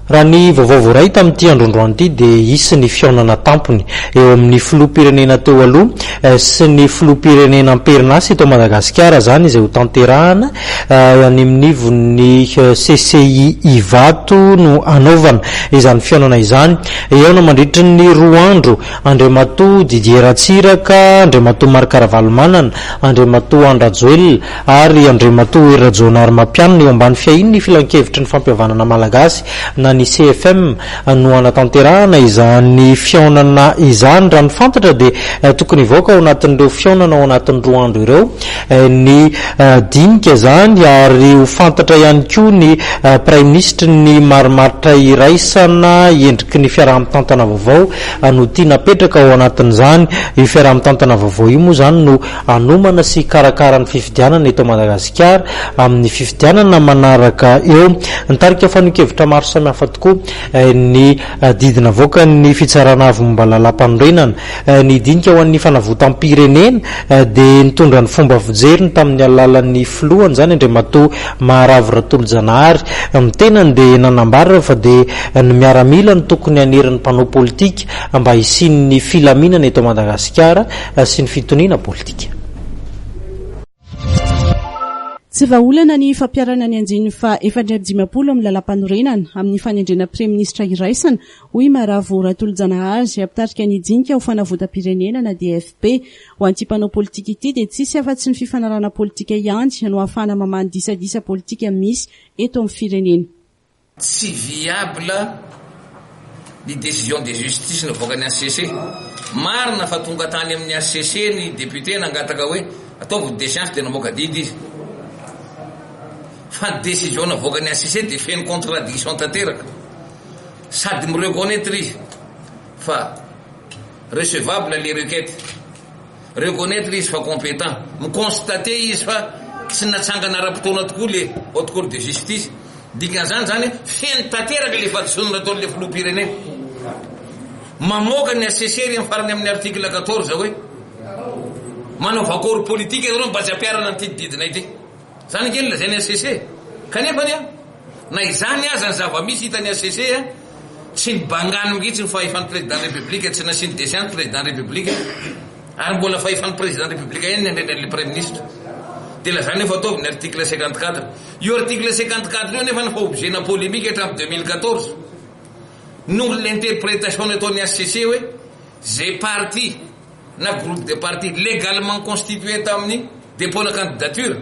Raha ny vaovao voaray tamin'ity androandroany ity dia hisy ny fihaonana tampony eo amin'ny filoham-pirenena teo aloha sy ny filoham-pirenena am-perinasa eto Madagasikara izany izay hotanterahana any amin'ny ivon'ny CCI Ivato no hanaovana izany fihaonana izany. Hihaona mandritry ny roa andro Andriamatoa Didier Ratsiraka, Andriamatoa Marc Ravalomanana, Andriamatoa Andry Rajoelina ary Andriamatoa Hery Rajaonarimampianina eo ambany fiahian'ny Filankevitry ny Fampihavanana Malagasy na ny CFM no hanatanterahana izany fihaonana izany. Raha ny fantatra dia tokony hivoaka ao anatin'ireo fihaonana ao anatin'ny roa andro ireo ny dinika izany ary ho fantatra ihany koa ny Praiminisitry ny marimaritra iraisana endriky ny fiaraha-mitantana vaovao no tiana apetraka ao anatin'izany. Io fiaraha-mitantana vaovao io moa izany no hanomana sy hikarakara ny fifidianana eto Madagasikara amin'ny fifidianana manaraka eo. Nitarika fanehoan-kevitra maro samihafa tokoa ny didy navoakan'ny Fitsarana Avo momba ny Lalàmpanorenana. Ny dinika ho an'ny fanavotam-pirenena dia nitondra ny fomba fijeriny tamin'ny alalan'ny filohany izany Andriamatoa Maharavo Ratolojanahary. Ny tenany dia nanambara fa dia ny miaramila no tokony hanery ny mpanao politika mba hisian'ny filaminana eto Madagasikara sy ny fitoniana politika. Tsy vahaolana ny fampiharana ny andininy faha 54 amin'ny lalàmpanorenana amin'ny fanendrena praiministra iraisana, hoy i Maravo Ratolojanahary, mpitarika ny dinika ho fanavotam-pirenena na DFP. Ho an'ity mpanao politika ity dia tsisy afa-tsy ny fifanarahana politika ihany no ahafahana mamaha ny disadisa politika misy eto amin'ny firenena. Tsy viable ny décision de justice navoakan'ny HCC. Marina fa tonga tany amin'ny HCC ny député nangataka hoe ataovy ny déchéance dia namoaka didy izy. Fa ny décision navoakan'ny HCC dia feno contradiction tanteraka. Sady mi-reconnaitre izy fa recevable les requêtes. Reconnaitre izy fa compétent. Mi-constater izy fa tsy natsangana ara-potoana tokoa le haute cour de justice. Dikan'izany izany feno tanteraka le fahadisoana nataon'le filoham-pirenena. Mamoaka ny HCC ery amin'ny farany amin'ny article 14 hoe manaova accord politique ianareo mba tsy hampiharana an'ity didinay ity. Izany ange no lazain'ny HCC. Kanefa anie na izany aza ny zava-misy hitan'ny HCC tsy nibangany mihitsy ny fahefan'ny président République, tsy nasiany déchéance président République ary mbola fahefan'ny président République ihany ny handrindra an'ilay praiminisitra. Dia lazaina hoe fa ataovy ny article 54. Io article 54 io anefa fa objet-na polémique hatramin'ny 2014 noho l'interprétation nataon'ny HCC hoe izay parti na groupe de parti légalement constitué tamin'ny dépôt-na candidature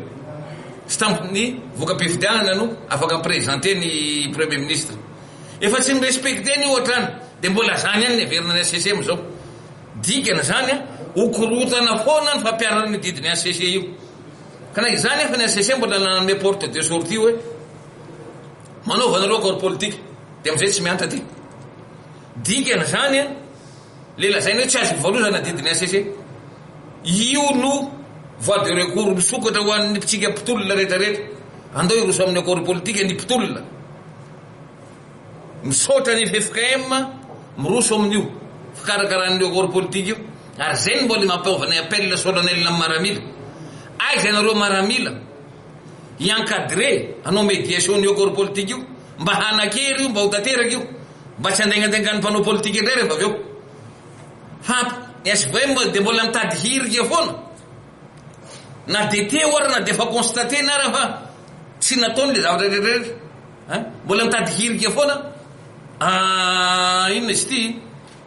sy tamin'ny voka-pifidianana no afaka mi-présenter ny premier ministre. Efa tsy ni-respecter-ny io hatrany dia mbola zany ihany ny averina ny HCC amin'izao. Dikany izany ho korontana foana ny fampiharana an'io didin'ny HCC io. Ka na izany afa ny HCC mbola nanome porte de sortie hoe manaova anareo accord politique dia amin'izay tsy miantra aty. Dikany izany le lazaina hoe tsy azo ivalozana didin'ny HCC. Io no voie de recours misokatra ho an'ny mpitsika mpitolona rehetra rehetra. Andao hiroso amin'ny accord politique ny mpitolona. Misaotra ny ffkm miroso amin'io fikarakarana io accord politique io ary zay no mbola mampanaovanay appel solennel amin'ny maramila. Aiza ianareo maramila hi-encadrer hanao mediation an'io accord politique io mba hanan-kery io mba ho tanteraka io mba tsy handaingandaingan'ny mpanao politique indray rehefa avy eo. Fa ny hvm dia mbola mitady hirika foana na dia teo ara na dia efa constater-na ara fa tsy nataony le zavatra rehetra rehetra. Hein? Mbola mitady hirika foana ah, inona izy ity?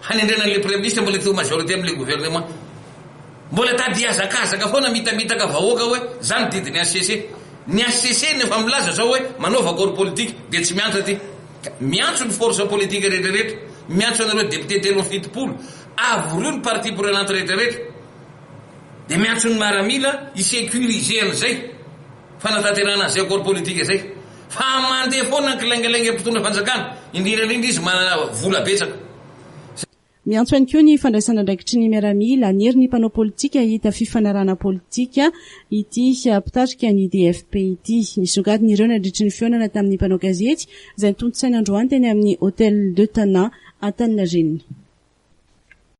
Hanendrena an'ilay premier ministre mbola te ho majorité amin'ilay gouvernement. Mbola tady hihazakazaka foana mitamitaka vahoaka hoe zany didin'ny HCC. Ny HCC no efa milaza zao hoe manaova accord politique dia tsy miantra aty. Ka miantso ny force politique rehetra rehetra, miantso anareo député 73, avorio ny partie prenante rehetra rehetra. Dia miantso ny maramila hi-sécuriser an'izay. Fanatanterahana an'izay accord politique izay. Fa mandeha foana ny kilaingalainga mpitondra fanjakana, indrindra indrindra izy manana vola betsaka. Miantso ihany koa ny fandraisana andraikitry ny miaramila, hanery ny mpanao politika hahita fifanarahana politika ity mpitarika ny DFP ity. Nisongadina ireo nandritry ny fihaonana tamin'ny mpanao gazety izay notontosaina androany teny amin'ny Hotel de Tana Antaninarenina.